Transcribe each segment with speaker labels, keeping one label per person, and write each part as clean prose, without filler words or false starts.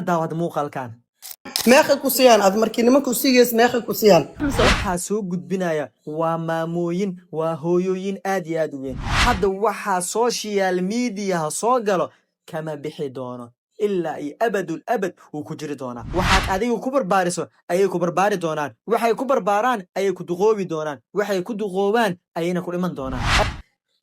Speaker 1: Daawad muuqaalkan.
Speaker 2: Meeqay ku siiyaan ad markii nimanku sigeys? Meeqay ku siiyaan?
Speaker 1: Waxaa soo gudbinaya waa maamooyin, waa hooyooyin aad iyo aad u weyn. Hadda waxaa social mediaha soo galo kama bixi doono, ilaa iyo abadul abad wuu ku jiri doonaa. Waxaad adiga ku barbaariso ayay ku barbaari doonaan, waxay ku barbaaraan ayay ku duqoobi doonaan, waxay ku duqoobaan ayayna ku dhiman doonaan.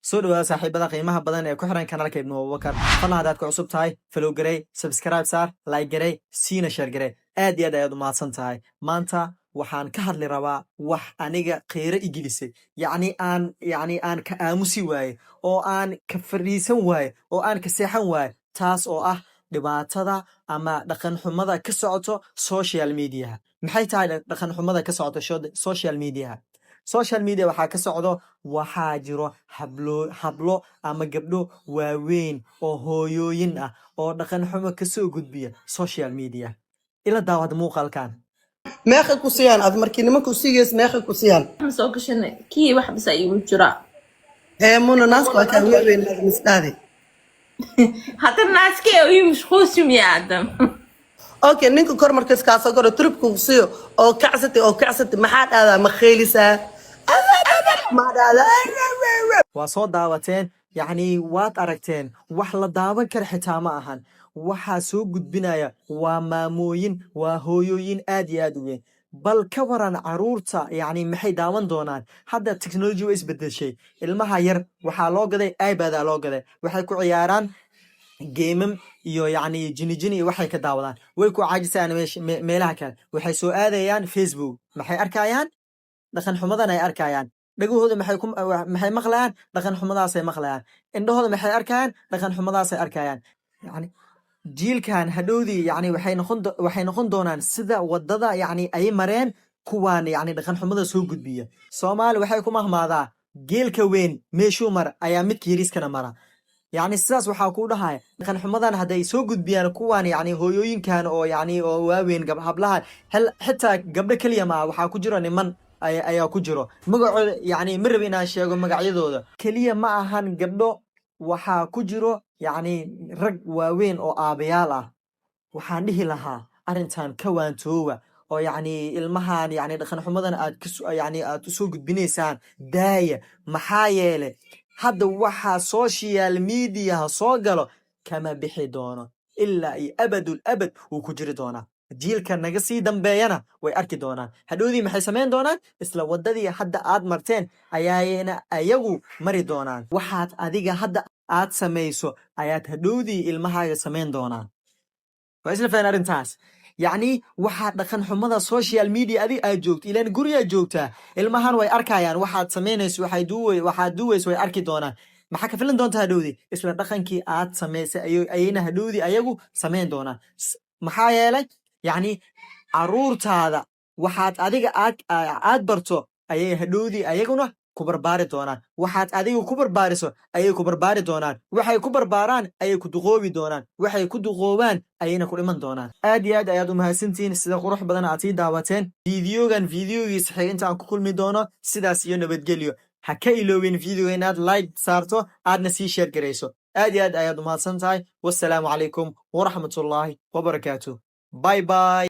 Speaker 1: Soo dhawaada, saaxiibada qiimaha badan ee ku xiran kanaalka Ibnu Abubakar. Fadlan, haddaad ku cusub tahay, follow garey, subscribe saar, like garey, siina share garey. Aad iyo aad ayaad u mahadsan tahay. Maanta waxaan ka hadli rabaa wax aniga qiiro igelisay, yacni aan ka aamusi waaye oo aan ka fadhiisan waaye oo aan ka seexan waaye, taas oo ah dhibaatada ama dhaqan xumada ka socoto social mediaha. Maxay tahay dhaqan xumada ka socoto social mediaha? Social media waxaa ka socdo, waxaa jiro hablo, hablo ama gabdho waaweyn oo hooyooyin ah oo dhaqan xumo kasoo gudbiya social media. Ila daawad muuqaalkan.
Speaker 2: Meeqay ku siiyaan ad markii nimanku sigeys? Meeqay ku siiyaan?
Speaker 3: Ma soo gashan kii wax bisa iigu jira.
Speaker 2: Ee muna, naaska waa kaa weyn misdhaadi.
Speaker 3: Hadda naaskee ii mashquulsi adam.
Speaker 2: Okay, ninka kor markas kaasoo koro tribku ku siiyo oo kacsatay oo kacsatay, maxaa dhahdaa? Ma kheelisaa? Maxaa dhahdaa?
Speaker 1: Waa soo daawateen, yacni waad aragteen. Wax la daawan kara xitaa ma ahan. Waxaa soo gudbinaya waa maamooyin, waa hooyooyin aad iyo aad u weyn. Bal ka waran caruurta? Yacni maxay daawan doonaan? Hadda technology way isbedeshay. Ilmaha yar waxaa loo gaday iPad-a loo gaday. Waxay ku ciyaaraan game-am iyo yacni jini jini iyo waxay ka daawadaan. Way ku caajisayaan meelaha kale. Waxay soo aadayaan Facebook. Maxay arkayaan? Dhaqan xumadan ay arkayaan. Dhagahooda maxay maqlayaan? Dhaqan xumadaasay maqlayaan. Indhahooda maxay arkayaan? Dhaqan xumadaasay arkayaan. Yani jiilkan hadhowdii yani waxay noqon doonaan sida wadada yani ay mareen kuwaan yani dhaqan xumada soo gudbiya. Soomaali waxay ku mahmaadaa, "Geelka weyn meeshuu mar ayaa midka yariiskana mara." Yani sidaas waxaa kuu dhahaya, dhaqan xumadan hadday soo gudbiyaan kuwaan, yani hooyooyinkan oo yani oo waaweyn, hablahan, xitaa gabdho keliya maaha, waxaa ku jiro niman ayaa ku jiro. Magacooda yani ma rabi inaan sheego magacyadooda. Keliya ma ahan gabdho, waxaa ku jiro yani rag waaweyn oo aabayaal ah. Waxaan dhihi lahaa, arrintan ka waantoowa oo yacni ilmahan yani dhaqan xumadan aad yani aad usoo gudbinaysaan daaya. Maxaa yeele, hadda waxaa social mediaha soo galo kama bixi doono, ilaa iyo abadul abad wuu ku jiri doonaa. Jiilka naga sii dambeeyana way arki doonaan. Hadhowdii maxay samayn doonaan? Isla waddadii hadda aad marteen ayaayna ayagu mari doonaan. Waxaad adiga hadda aad samayso ayaad hadhowdii ilmahaaga samayn doonaan. Waa isla fahan arrintaas? Yacni waxaa dhaqan xumada social media adig aad joogto, ilaan gurigaa joogtaa, ilmahan way arkayaan waxaad samaynayso, waxaad duwayso way arki doonaan. Maxaa ka filan doonta hadhowdii? Isla dhaqankii aad samaysay ayayna hadhowdii ayagu samayn doonaan. Maxaa yeelay, yacni caruurtaada waxaad adiga aad barto ayay hadhowdii ayaguna ku barbaari doonaan. Waxaad adiga ku barbaariso ayay ku barbaari doonaan, waxay ku barbaaraan ayay ku duqoobi doonaan, waxay ku duqoobaan ayayna ku dhiman doonaan. Aad iyo aad ayaad u mahadsantihiin sida qurux badan aad sii daawateen videogan. Videogiisa xig inta aan ku kulmi doono, sidaas iyo nabadgelyo. Ha ka iloobin videoga inaad like saarto, aadna sii share garayso. Aad iyo aad ayaad u mahadsan tahay. Wassalaamu calaykum waraxmatullaahi wabarakaatu. Bye bye.